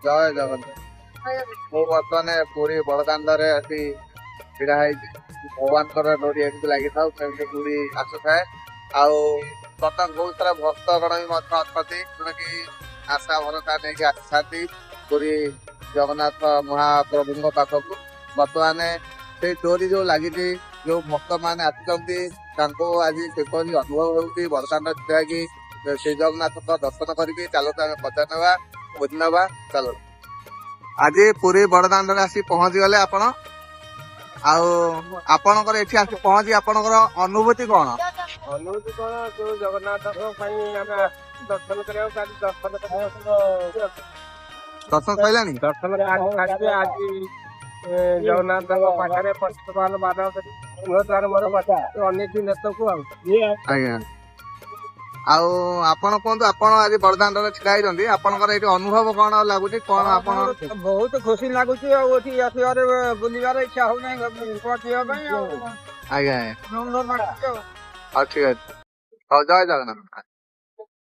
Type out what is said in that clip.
ଜୟ ଜଗନ୍ନାଥ। ମୁଁ ବର୍ତ୍ତମାନ ପୁରୀ ବଡ଼ଦାଣ୍ଡରେ ଆସି ଛିଡା ହେଇଛି। ଭଗବାନଙ୍କର ଡୋରି ଏମିତି ଲାଗିଥାଉ, ସେମିତି ପୁରୀ ଆସୁଥାଏ। ଆଉ ବର୍ତ୍ତମାନ ବହୁତ ସାରା ଭକ୍ତଗଣ ବି ମଧ୍ୟ ଅଛନ୍ତି, ଯୋଉଟାକି ଆଶା ଭରସା ନେଇକି ଆସିଥାନ୍ତି ପୁରୀ ଜଗନ୍ନାଥ ମହାପ୍ରଭୁଙ୍କ ପାଖକୁ। ବର୍ତ୍ତମାନ ସେଇ ଡୋରି ଯୋଉ ଲାଗିଛି, ଯୋଉ ଭକ୍ତମାନେ ଆସିଛନ୍ତି, ତାଙ୍କୁ ଆଜି କିପରି ଅନୁଭବ ହେଉଛି ବଡ଼ଦାଣ୍ଡ ଛିଡା ହେଇକି ଶ୍ରୀ ଜଗନ୍ନାଥଙ୍କ ଦର୍ଶନ କରିକି, ଚାଲନ୍ତୁ ଆମେ ପଚାରି ନେବା, ବୁଝି ନେବା। ଚାଲ, ଆଜି ପୁରୀ ବଡ଼ଦାଣ୍ଡରେ ଆସି ପହଞ୍ଚିଗଲେ ଆପଣ, ଆଉ ଆପଣଙ୍କର ଏଠି ଆସି ପହଞ୍ଚି ଆପଣଙ୍କର ଅନୁଭୂତି କଣ? ଅନୁଭୂତି କଣ, ଯୋଉ ଜଗନ୍ନାଥଙ୍କ ପାଇଁ ଆମେ ଦର୍ଶନ କରିବାକୁ, କାଲି ଦର୍ଶନ କରିବାକୁ। ଦର୍ଶନ ସରିଲାଣି? ଦର୍ଶନ ଆଜି ଆଜି ଜଗନ୍ନାଥଙ୍କ ପାଖରେ ପଞ୍ଚମାନ ବାର ତାର ମୋର ଅନେକ ନେତକୁ ଆଉ ଆଜ୍ଞା, ଆଉ ଆପଣ କୁହନ୍ତୁ, ଆପଣ ଆଜି ବଡ଼ଦାଣ୍ଡରେ ଛିଡା ହେଇଛନ୍ତି, ଆପଣଙ୍କର ଏଇଠି ଅନୁଭବ କଣ ଲାଗୁଛି, କଣ ଆପଣ? ବହୁତ ଖୁସି ଲାଗୁଛି, ଆଉ ଏଠି ଆସିବାରେ ବୁଲିବାର ଇଚ୍ଛା ହଉନାହିଁ ପହଞ୍ଚିବା ପାଇଁ ଆଉ। ଆଜ୍ଞା, ହଉ, ଠିକ ଅଛି, ହଉ, ଜୟ ଜଗନ୍ନାଥ।